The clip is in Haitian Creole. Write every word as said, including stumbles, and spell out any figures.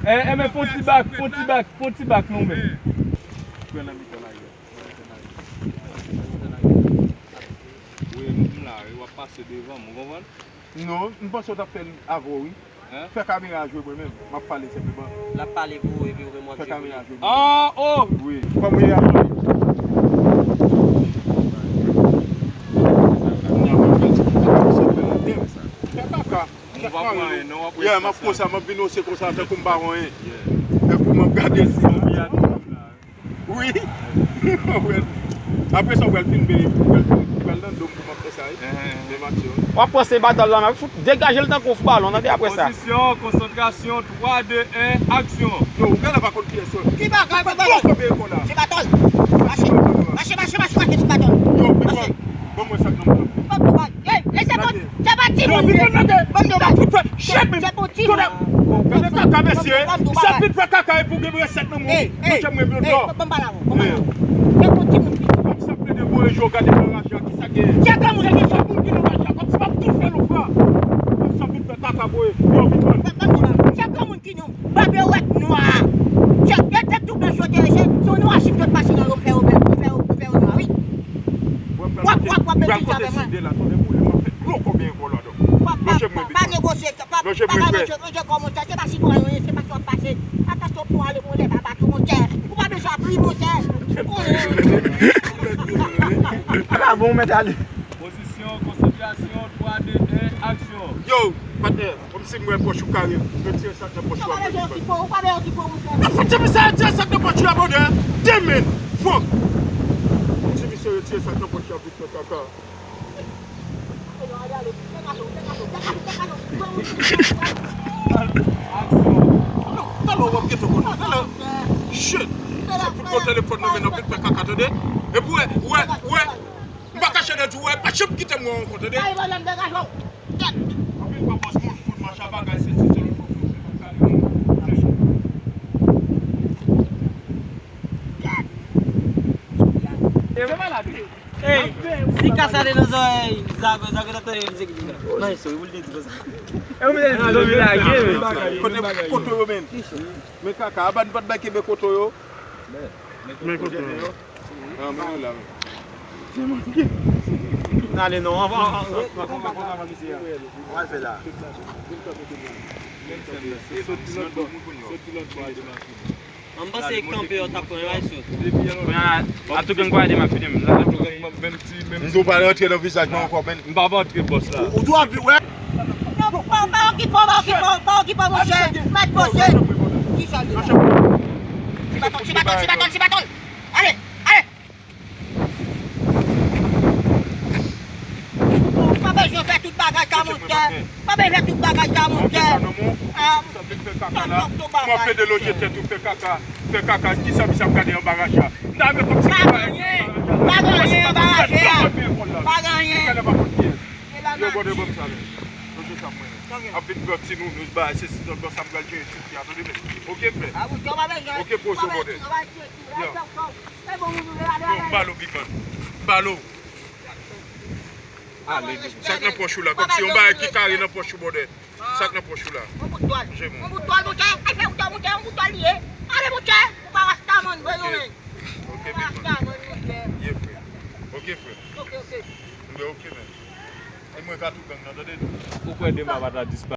Eh, eh, men fon ti bak, fon ti bak, fon ti bak non, men. Pran nan mitan la, yo. Wi, m la, wi, w ap pase devan m, ou konprann? Non, m panse w t ap fè l avè w, wi. Hein? Fè kamera a jwe mwen menm, m ap pale senpleman. L ap pale pou ou epi ou menm w ap jwe pou li. Fè kamera a jwe mwen. Ah, oh! Wi, kòm ou ye a. Fè kaka. Ou pa pran anyen, non, w ap rete konsa. Yeah, m ap konsa, m ap vin wose konsa, tankou m pa wè anyen. Yeah. Epi m ap gade si. Wi. Apre sa, w pral filme, w pral, w pral nan do m pou m ap fè sa, wi. Menm aksyon. W ap pran se batòl la, men fout degaje l tankou w fou balon, tande apre sa. Pozisyon, konsantrasyon, twa, de, en, aksyon. Yo, ou genlè pa konn kiyès yo. Ki bagay, ki bagay? Yo, konbyen ekò la? Se batòl. Mache, mache, mache, mache, mache, ti batòl. Yo, mache. Ban mwen sa k nan men w. Ban m do bal. Ey, ey, se pa, se pa timoun li ye. Ban m do bal. Se pa timoun. Gade kaka, mesye. Ban m do bal. Sa vin fè kaka epi w gen resèt nan men w. Ey, ey, ban m pale avè w. Ban m pale avè w. Se pa timoun li ye. Kòmsi ap plede voye je w gade nan raje a, kisa k genyen? Se granmoun ki nan raje a, kòmsi m ap toufe l ou pa. Kòmsi ap vin fè kaka voye. Yo, vin pran. Ban m do bal. Se granmoun ki nan Babewèt nwa a. Chèf, yo te tou blan yo te, se, se yon nwa chim yo t mache nan yo, fè yo bèl, fè yo, fè yo nwa, wi. W ap, w ap, w ap betize avè mwen. W ap, w ap, pa negosye, pa, pa negosye, negosye kò monchè, se pa sitwayen w ye, se pa sa w ap pase. Atansyon pou ale pou lè baba tou monchè. Ou pa bezwen apri monchè. Ou konnen. Ala bon, mèt ale. Pozisyon, konsantrasyon, twa, de, en, aksyon. Yo, patnè, kòmsi m wè pòch ou kare. Retire sa k nan pòch ou a. Ou pa bezwen okipe w, ou pa bezwen okipe w, monchè. Nan fouti misye retire sa k nan pòch ou a, bòdè. Demen, fòk. Fouti misye retire sa k nan pòch ou a, vit fè kaka. Talè w ap gentan konn. Talè. Shit. Se fout gon telefòn nan men n ap vin fè kaka, tande. Epi w wè, w wè, w wè. M pa kache de di w, pa janm kite m wè w ankò, tande? Ay, mwen menm degaje w. Tèt. Anpil fwa bòs moun fout mache a bagay, se si se lòt fwa fout. Ey, si kasa te nan zòrèy Zago, Zago t ap tande mizik li la. Non, se pou l te di konsa. E ou menm, Zago lage, men. Kote, kote yo menm? Men kaka, aba n pa t bay kenbe kote yo. Men kote yo. Ah, men yo la, men. Ale non, anvan, anvan, anvan, anvan, misye a. Ou al fè la. An panse kanpe yo t ap pran yo ay sot. Kounye a, a tou gang kwa de m ap fini m la. M di w pa rantre nan vizaj mwen ankò, men. M pa rantre bòs la. Ou, ou dwe ap viv, wè. Non, pa, pa okipe w, pa okipe w, pa okipe w, monchè. Mèt poze. Kisa li la? Ti batòl, ti batòl, ti batòl, ti batòl. Ale, ale. Ou pa bezwen fè tout bagay sa, monchè. Pa bezwen fè tout bagay sa, monchè. Ah, sa vin fè kaka la. Mwen plede loje tèt ou fè kaka. Fè kaka. Kisa misye ap gade anba raje a? M ta renmen kòmsi. Pa gen anyen. Pa gen anyen anba raje a. Pa gen anyen. Yo, gade ban m sa, men. Loje sa pou mwen. Ap vin pran ti nounouz bagay, se si zòt bò sa m pral jere ti fi a, tande, men. Oke, frè. Oke, poze w, bòdè. Yo, m ba l ou, big man. M ba l ou. Ale, sa k nan pòch ou la, kòmsi yon bagay ki kare nan pòch ou, bòdè. Sa k nan pòch ou la? Yon bout twal. Yon bout twal, monchè. Ay, fè yon bout twal, monchè, yon bout twal li ye. Ale, monchè. Ou pa rasta, man, voye yon nèg. Oke, big man. Ye, frè. Oke, frè. Oke, oke. Oke, men. E mwen ka tou gang nan, tande. Ou kwè demen pa ta disparèt?